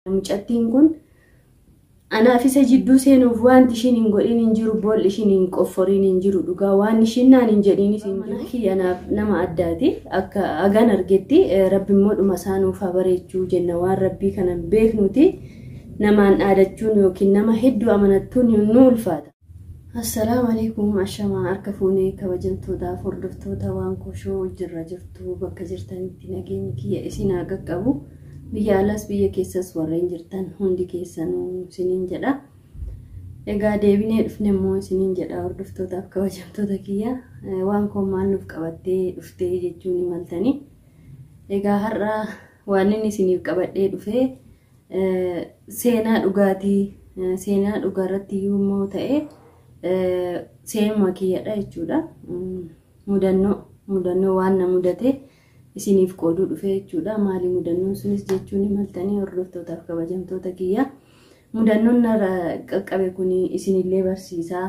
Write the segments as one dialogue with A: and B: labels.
A: Mucattiin kun anaaf isa jidduu seenuuf wanti ishiin hin godhin hin jiru, boolli ishiin hin qofforiin hin jiru, dhugaa waan ishiin naan hin jedhinis hin jiru. Kiyya anaaf nama addaati. Akka agan argetti Rabbi immoo dhuma isaa nuuf haa bareechuu jenna. Waan Rabbii kana beeknuti namaan dhaadachuun yookiin nama hedduu amanattuun nu ulfaata. Assalaamu alaikum, ashamaa harka fuunee kabajamtootaaf hordoftoota waan koshoo jirra jirtu, bakka jirtanitti nageenyi kiyya isin haa qaqqabu. Biyya alaas biyya keessas warreen jirtan hundi keessanuu isiniin jedha. Egaa deebinee dhufne immoo isiniin jedha, hordoftootaaf kabajamtoota kiyya, waan koo maal nuuf qabattee dhuftee jechuun ni maltanii. Egaa har'a waan inni isiniif qabadhee dhufee seenaa dhugaatii, seenaa dhugaa irratti iyyuu immoo ta'e seenuma kiyyadha jechuudha. Mudannoo waan na mudate isiniif qooduu dhufe jechuudha. Maali mudannoon sunis jechuun maltanii, hordoftootaaf kabajamtoota kiyya. Mudannoon narra qaqqabe kun isinillee barsiisaa,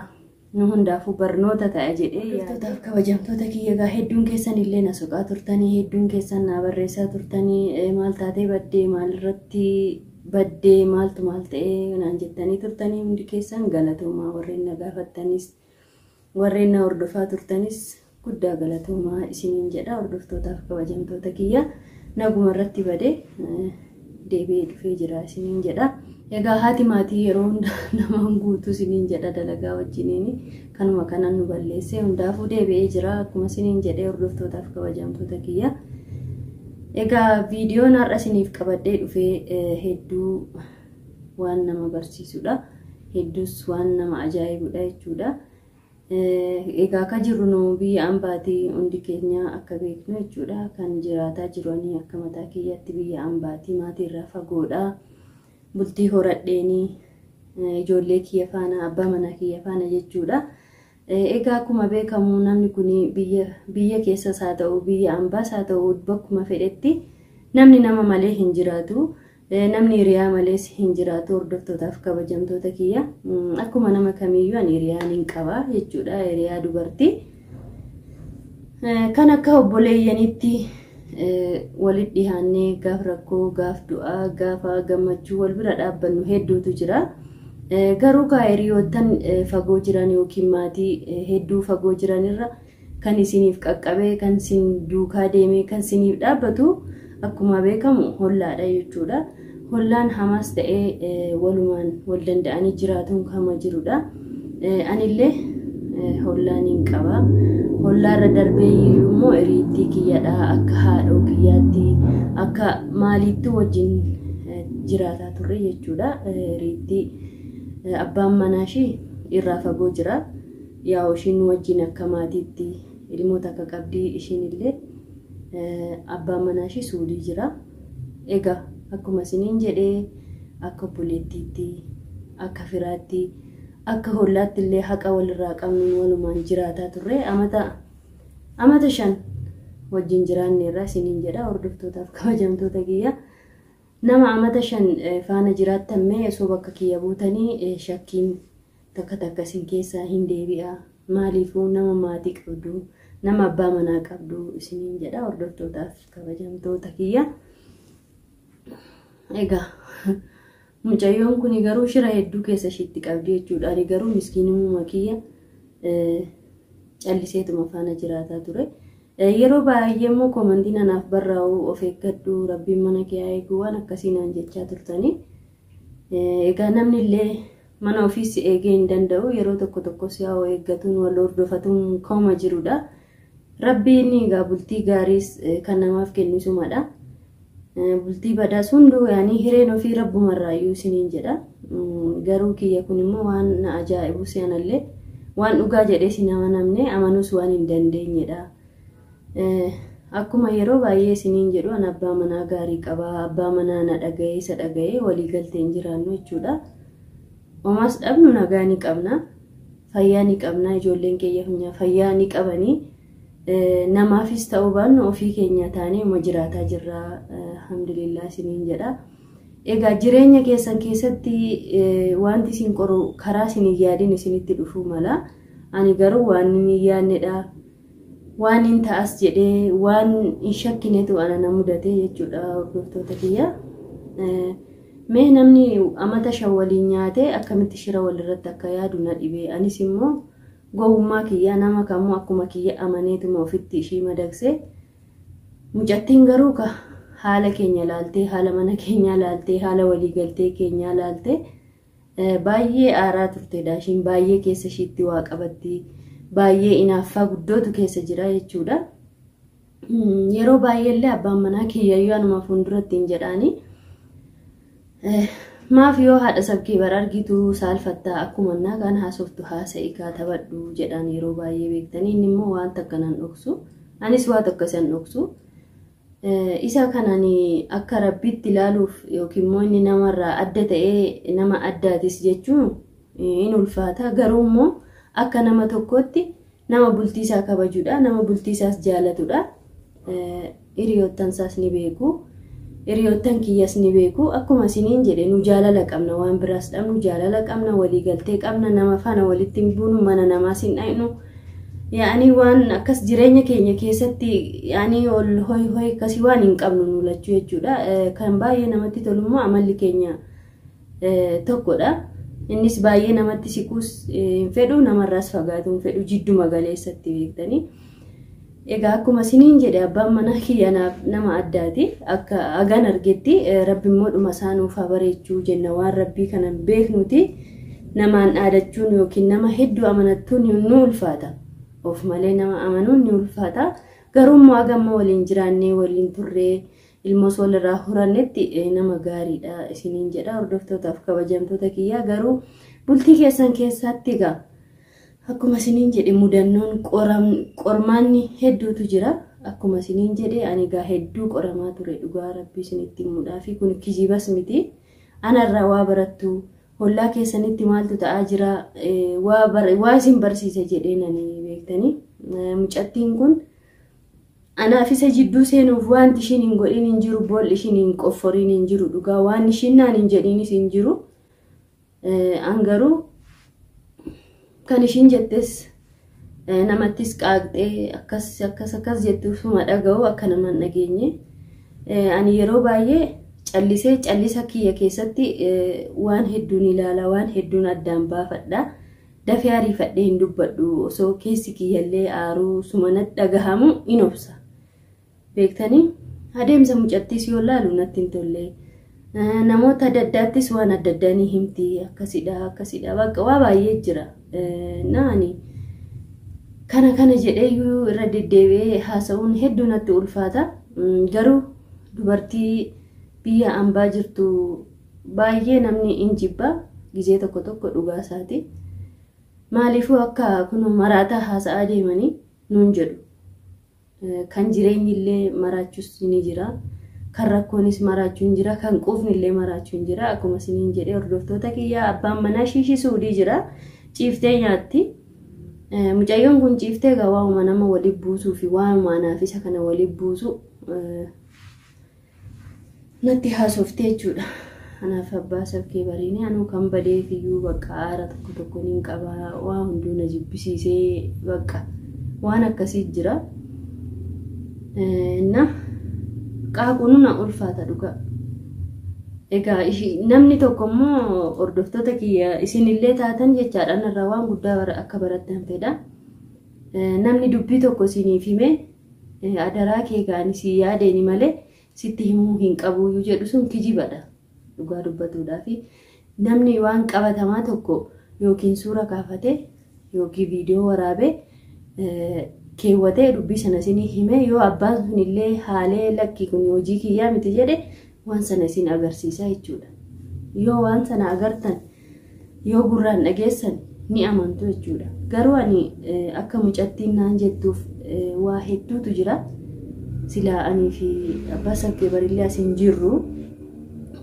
A: nu hundaafuu barnoota ta'a jedhee. Hordoftootaaf kabajamtoota kiyya, egaa hedduun keessan illee na soqaa turtanii, hedduun keessan na barreessaa turtanii, maal taatee baddee, maalirratti baddee, maaltu maal ta'ee naan jettanii turtanii. Hundi keessan galatoomaa, warreen na gaafattanis warreen na hordofaa turtanis guddaa galatoomaa isiniin jedha. Hordoftootaaf kabajamtoota kiyya, naguma irratti badee deebi'ee dhufee jira isiniin jedha. Egaa haati maatii yeroo hunda namaan guutuu isiniin jedha, dalagaa wajjiniin kanuma kanan nu balleesse. Hundaafuu deebi'ee jira akkuma isiniin jedhee, hordoftootaaf kabajamtoota kiyya. Egaa viidiyoon har'a isiniif qabadhee dhufee hedduu waan nama barsiisudha. Hedduus waan nama ajaa'ibudha jechuudha. Egaa akka jirru nu biyya ambaatii hundi keenya akka beeknu jechuudha. Kan jiraataa jiranii akka mataa kiyyaatti biyya ambaatii maatii irraa fagoodha. Bultii horadheenii ijoollee kiyya faana, abbaa manaa kiyya faana jechuudha. Egaa akkuma beekamu namni kun biyya keessas haa ta'u, biyya ambaas haa ta'u, bakkuma fedhetti namni nama malee hin jiraatu. Namni hiriyaa malees hin jiraatu. Hordoftootaaf kabajamtoota kiyya, akkuma nama kamiiyyuu ani hiriyaa nin qaba jechuudha. Hiriyaa dubartii. Kan akka obboleeyyanitti walitti dhiyaannee gaaf rakkoo, gaaf du'aa, gaafa gammachuu wal bira dhaabbannu hedduutu jira. Garuu kaa hiriyoottan fagoo jiran yookiin maatii hedduu fagoo jiranirra kan isiniif qaqqabee, kan isin duukaa deemee, kan isiniif dhaabbatu akkuma beekamu hollaadha jechuudha. Hollaan hamaas ta'ee walumaan wal danda'anii jiraatuun kama jirudha. Anillee hollaan hin qaba. Hollaarra darbee immoo hiriittii kiyyadha. Akka haadhoo kiyyaatti, akka maaliitti wajjin jiraataa turre jechuudha. Hiriittii abbaan manaa ishii irraa fagoo jira. Yaa ishiin wajjin akka maatiitti ilmoota akka qabdii, ishiin illee abbaan manaa ishii Suudii jira. Egaa akkuma isiniin jedhee akka obboleettiitti, akka firaatti, akka hollaatti illee haqa walirraa qabnu walumaan jiraataa turre. Amata 5 wajjin jiraanneerra isiniin jedha, hordoftootaaf kabajamtoota kiyya. Nama amata 5 faana jiraattan mee osoo bakka kiyya buutanii shakkiin takka takka isin keessaa hin deebi'a. Maaliifuu nama maatii qabdu, nama abbaa manaa qabdu isiniin jedha, hordoftootaaf kabajamtoota kiyya. Egaa mucayyoon kun garuu shira hedduu keessa ishiitti qabdi jechuudha. Ani garuu miskiinummaa kiyya calliseetuma faana jiraataa ture. Yeroo baay'ee immoo koomantiin anaaf barraa'u, of eeggadhu, Rabbiin mana kee haa eegu, waan akkasii naan jechaa turtanii. Egaa namni illee mana ofiis eegee hin danda'u. Yeroo tokko tokkos yaa eeggatuun wal hordofatuun kama jirudha. Rabbiin egaa bultii gaariis kan namaaf kennu isumadha. Bultii badaas hunduu yaanii hireen ofii rabbumarraayyuu isiniin jedha. Garuu kiyya kun immoo waan na ajaa'ibu si'anallee waan dhugaa jedhee sin amanamne, amanuus waan hin dandeenyedha. Akkuma yeroo baay'ee isiniin jedhu, an abbaa manaa gaarii qaba. Abbaa manaa na dhaga'ee, isa dhaga'ee walii galtee hin jiraannu jechuudha. Homaas dhabnu nagaa ni qabna. Fayyaa ni qabna. Ijoolleen keenya fayyaa ni qabanii. Namaafis ta'uu baannu ofii keenya taanee uma jiraataa jirra. Alhamdulillah isiniin jedha. Egaa jireenya keessan keessatti wanti isin qoru karaa isin hin yaadin isinitti dhufuu mala. Ani garuu waan hin yaadnedha. Waan hin ta'as jedhee waan hin shakkinetu ana na mudate jechuudha, hordoftoota kiyya. Mee namni amata 5 waliin nyaatee akkamitti shira walirratti akka yaadu na dhibee. Anis immoo gowwummaa kiyyaa nama kamuu akkuma kiyya amaneetuma ofitti ishii madaqsee. Mucattiin garuu ka haala keenya laaltee, haala mana keenyaa laaltee, haala waliigaltee keenyaa laaltee baay'ee aaraa turteedha. Ishiin baay'ee keessa ishiitti waa qabatti. Baay'ee inaaffaa guddootu keessa jira jechuudha. Yeroo baay'eellee abbaan manaa kiyyayyuu anuma fuulduratti hin jedhaani. Maaf yoo haadha sabkee bara argitu saalfattaa akkuma innaa kan haasoftu haasa'i kaa taphadhu jedhaan yeroo baay'ee beektanii. Inni immoo waan takka nan dhoksu. Anis waa tokko isan dhoksu. Isa kanaan akka rabbiitti ilaaluuf yookiin immoo inni namarraa adda ta'ee nama addaatis jechuun in ulfaata. Garuu immoo akka nama tokkootti nama bultii isaa kabajudha. Nama bultii isaas jaalatudha. Hiriyoottan isaas ni beeku. Hiriyoottan kiyyas ni beeku. Akkuma isiniin jedhe nu jaalala qabna. Waan biraas dhabnu jaalala qabna. Waliigaltee qabna. Nama faana walitti hin buunu. Mana namaas hin dhaqnu. Yaa'anii waan akkas jireenya keenya keessatti yaa'anii ol hoy hoy akkasii waan hin qabnu nu lachuu jechuudha. Kan baay'ee namatti tolu immoo amalli keenya tokkodha. Innis baay'ee namatti siquus hin fedhu, namarraas fagaatuu hin fedhu, jidduma galeessatti beektanii. Egaa akkuma isiniin jedhe abbaan manaa kiyya nama addaati. Akka hagan argetti rabbi immoo dhuma isaa nuuf haa bareechuu jenna waan rabbii kana beeknuti. Namaan dhaadachuun yookiin nama hedduu amanattuun nu ulfaata. Of malee nama amanuun ni ulfaata. Garuu immoo hagamma waliin jiraannee waliin turree ilmoos walirraa horannetti nama gaariidha isiniin jedha hordoftootaaf kabajamtoota kiyyaa. Garuu bultii keessan keessatti egaa akkuma isiniin jedhe mudannoon qormaanni hedduutu jira. Akkuma isiniin jedhe ani egaa hedduu qoramaa ture dhugaa rabbii isinitti himuudhaa fi kun kijibas miti. Anarraa waa barattu. Hollaa keessanitti maaltu ta'aa jira waa isin barsiise jedheen ani beektanii. Mucattiin kun anaaf isa jidduu seenuuf wanti ishiin hin godhin hin jiru, boolli ishiin hin qofforiin hin jiru, dhugaa waan ishiin naan hin jedhinis hin jiru. An garuu kan ishiin jettes namattis qaaqxee akkas akkas akkas jettu suma dhaga'u akka nama hin dhageenye. Ani yeroo baay'ee callisee callisa kiyya keessatti waan hedduun ilaala, waan hedduun addaan baafadha. Dafee ariifadhee hin dubbadhu. Osoo keessi kiyyallee aaruu suma natti dhagahamu in obsa. Beektanii adeemsa mucattiis yoo ilaalu natti hin tolle. Namoota adda addaattis waan adda addaa ni himti. Akkasidha akkasidha bakka waa baay'ee jira. Naani kana kana jedheeyyuu irra deddeebi'ee haasa'uun hedduu natti ulfaata. Garuu dubartii biyya ambaa jirtu baay'ee namni in jibba gizee tokko tokko dhugaa isaati. Maaliifuu akka kun maraataa haasa'aa deemanii nuun jedhu. Kan jireenyi illee maraachuus ni jira. Kan rakkoonis maraachuun jira. Kan quufni illee maraachuun jira. Akkuma isiniin jedhee hordoftoota kiyyaa abbaan manaa shiishii suudii jira. Ciiftee nyaatti. Mucayyoon kun ciiftee egaa waa'uma nama waliin buusuu fi waa'uma anaaf isa kana waliin buusu natti haasoftee jechuudha. Anaaf abbaa sabkee bariinee anuu kan badeef iyyuu bakka aara tokko tokko niin qaba. Waa hunduu na jibbisiisee bakka waan akkasii jira. Na qaaquun na ulfaata dhugaa. Egaa namni tokko immoo hordoftoota kiyya isinillee taatan jechaadha narraa waan guddaa akka barattan fedha. Namni dubbii tokko isiniif hime adaraa kee gaanii si yaadeeni malee sitti himuu hin qabu jedhu sun kijibadha. Dhugaa dubbatuudhaaf namni waan qabatamaa tokko yookiin suura kaafate yookiin viidiyoo waraabee keewwatee dubbii sana isinii hime yoo abbaan sun illee haalee lakkii kun hojii kiyyaa miti jedhe waan sana isin agarsiisa jechuudha. Yoo waan sana agartan yoo gurraan dhageessan ni amantu jechuudha. Garuu ani akka mucattiin naan jettuuf waa hedduutu jira. Silaa anii fi abbaa sabkee barillee as hin jirru.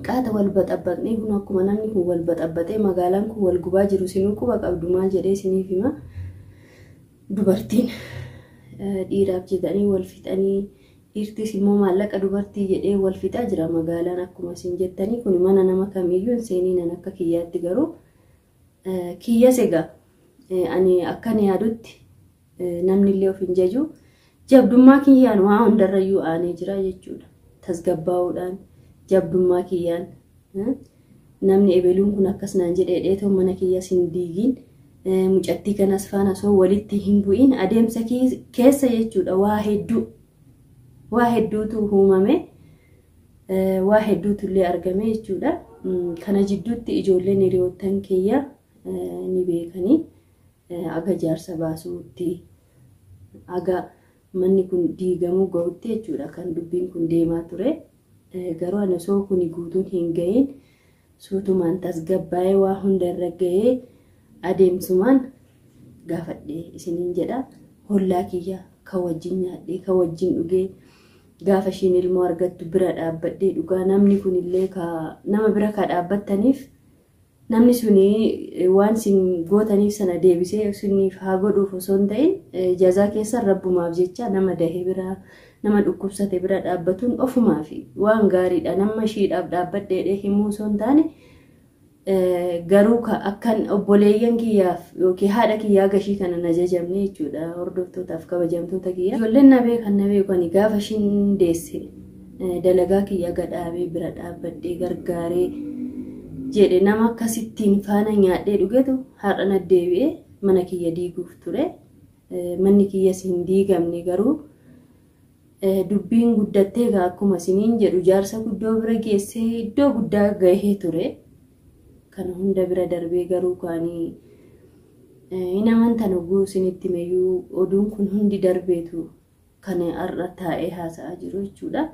A: Qaata wal baxabbaqnee kun akkuma namni kun wal baxabbatee magaalaan kun wal gubaa jiru sinuu quba qabdu maal jedhee isiniif hima. Dubartiin dhiiraaf jedhanii wal fixanii dhiirtis immoo maallaqa dubartii jedhee wal fixaa jira magaalaan akkuma isin jettanii kun mana nama kamiyyuu hin seeniinan akka kiyyaatti garuu kiyyas egaa ani akkan yaadutti namni illee of hin jaju jabdummaa kiyyaan waa hundarrayyuu aanee jira jechuudha. Tasgabbaa'uudhaan jabdummaa kiyyaan Namni ebeluun kun akkas naan jedhee dheetoo mana kiyyas hin diigin mucattii kanas faana osoo walitti hin bu'in adeemsa keessa jechuudha waa hedduutu uumame, waa hedduutu illee argame jechuudha. Kana jidduutti ijoolleen hiriyoottan kiyya ni beekanii aga jaarsa baasuutti aga manni kun diigamuu gahutti jechuudha kan dubbiin kun deemaa ture. Garuu ani osoo kuni guutuun hin gahin suutumaan tasgabbaa'ee waa hunda irra gahee adeemsumaan gaafadhee isiniin jedha. Hollaa kiyya kan wajjin nyaadhee kan wajjin dhugee gaafa ishiin ilmoo argattu bira dhaabbadhee dhugaa namni kunillee nama bira ka dhaabbattaniif namni suni waan isin gootaniif sana deebisee isiniif haa godhuuf osoo hin ta'in jazaa keessan rabbumaaf jecha nama dahee bira nama dhukkubsate bira dhaabbatuun ofumaaf waan gaariidha. Nama ishiidhaaf dhaabbadhee himuu osoo hin taane garuu akkan obboleeyyan kiyyaaf yookiin haadha kiyyaa gashii kana na jajamne jechuudha hordoftootaaf kabajamtoota kiyya. Ijoolleen na beekan na beekan gaafa ishiin deesse dalagaa kiyya gadhaabee bira dhaabbadhee gargaaree jedhe nama akkasittiin faana nyaadhee dhugetu har'a na deebi'ee mana kiyya diiguuf ture. Manni kiyyas hin diigamne garuu dubbiin guddattee akkuma isiniin jedhu jaarsa guddoo bira geessee iddoo guddaa gahee ture. Kana hunda bira darbee garuu kaanii hin amantan oguu isinitti meeyyuu oduun kun hundi darbeetu kan har'a taa'ee haasa'aa jiru jechuudha.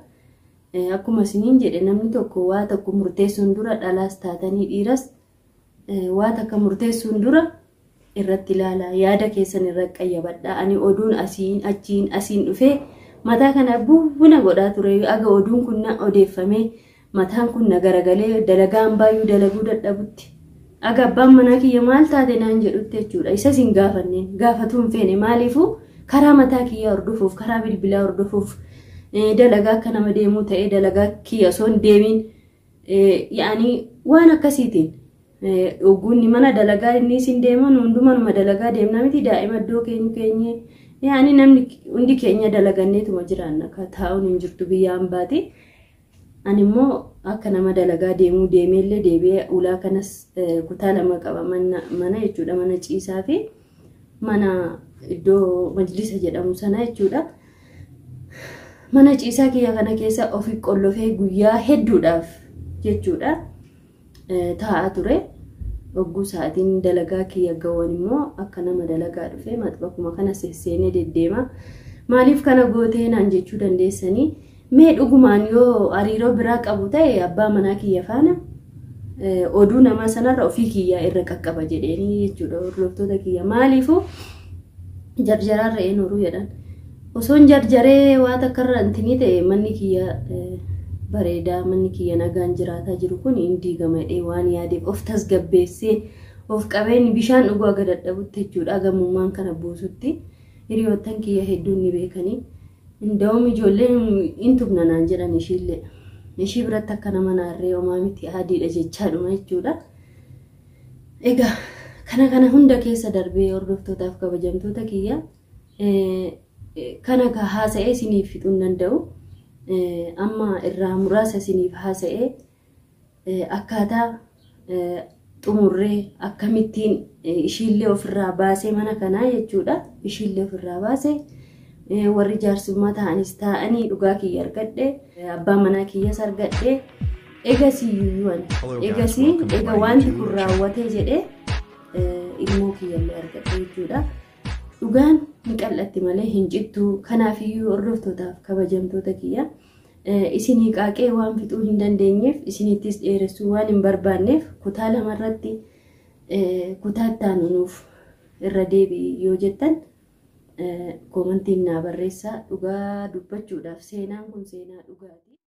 A: Akkuma isiniin jedhe namni tokko waa tokko murteessuun dura dhalaas taatanii dhiiras waa takka murteessuun dura irratti ilaalaa yaada keessan irra qayyabadhaa. Ani oduun asiin achiin asiin dhufee mataa kana bubbuna godhaa ture aga oduun kun na odeeffamee mataan kun na garagalee dalagaan baay'uu dalaguu dadhabutti aga abbaan manaa kiyya maal taate naan jedhutti jechuudha. Isas hin gaafanneen gaafatuu hin feene maaliifuu karaa mataa kiyyaa hordofuuf karaa bilbilaa hordofuuf dalagaa akka nama deemuu ta'ee dalagaa kiyya osoo hin deemin yaani waan akkasiitiin ogguunni mana dalagaa inni isin deeman hundumanuma dalagaa deemna miti daa'ima iddoo keenya keenye yaani namni hundi keenya dalaganneetuma jiraanna ka taa'uun hin jirtu biyya hambaati. Ani immoo akka nama dalagaa deemuu deemeellee deebi'ee ulaa kanas kutaa lama qaba mana jechuudha mana ciisaa fi mana iddoo majlisa jedhamu sana jechuudha. Mana ciisaa kiyya kana keessa ofi qollofee guyyaa hedduudhaaf jechuudha taa'aa ture. Ogguu sa'aatiin dalagaa kiyya ga'uun immoo akka nama dalagaa dhufee maxbakuma kana sesseenee deddeema. Maaliif kana gootee naan jechuu dandeessanii? Mee dhugumaan yoo hariiroo biraa qabu ta'e abbaa manaa kiyya faana oduu namaa sanarra ofii kiyyaa irra qaqqaba jedheenii jechuudha hordoftoota kiyya. Maaliifuu jarjaraan re'een horuu jedhan. Osoon jarjaree waa takkarra intinii ta'e manni kiyya bareedaa manni kiyya nagaan jiraataa jiru kun hin diigama jedhee waan yaadeef of tasgabbeessee of qabeen bishaan dhuguu aga dadhabutti jechuudha gamummaan kana buusutti hiriyoottan kiyya hedduun ni beekanii. Inda'uum ijoolleen hin tubna naan jedhan ishiillee ishii biratti akka nama naarree homaa miti adiidha jechaadhuma jechuudha. Egaa kana hunda keessa darbee hordoftootaaf kabajamtoota kiyya kana haasa'ee isiniif fixuu hin danda'u. Amma irraa muraasa isiniif haasa'ee akkaataa xumurree akkamittiin ishiillee ofirraa baasee mana kanaa jechuudha. Ishiillee ofirraa baasee warri jaarsummaa ta'anis ta'anii dhugaa kiyya argadhe abbaa manaa kiyyas argadhe egasii yuuyuun egasii egaa wanti kun raawwatee jedhee ilmoo kiyyallee argadhe jechuudha. Dhugaan ni qal'atti malee hin cittu. Kanaafiyyuu hordoftootaaf kabajamtoota kiyya isinii qaaqee waan fixuu hin dandeenyeef isinittis dheeressuu waan hin barbaanneef kutaa lamarratti kutaa itti aanuuf irra deebi'i yoo jettan koomantiin naa barreessaa. Dhugaa dubbachuudhaaf seenaan kun seenaa dhugaati.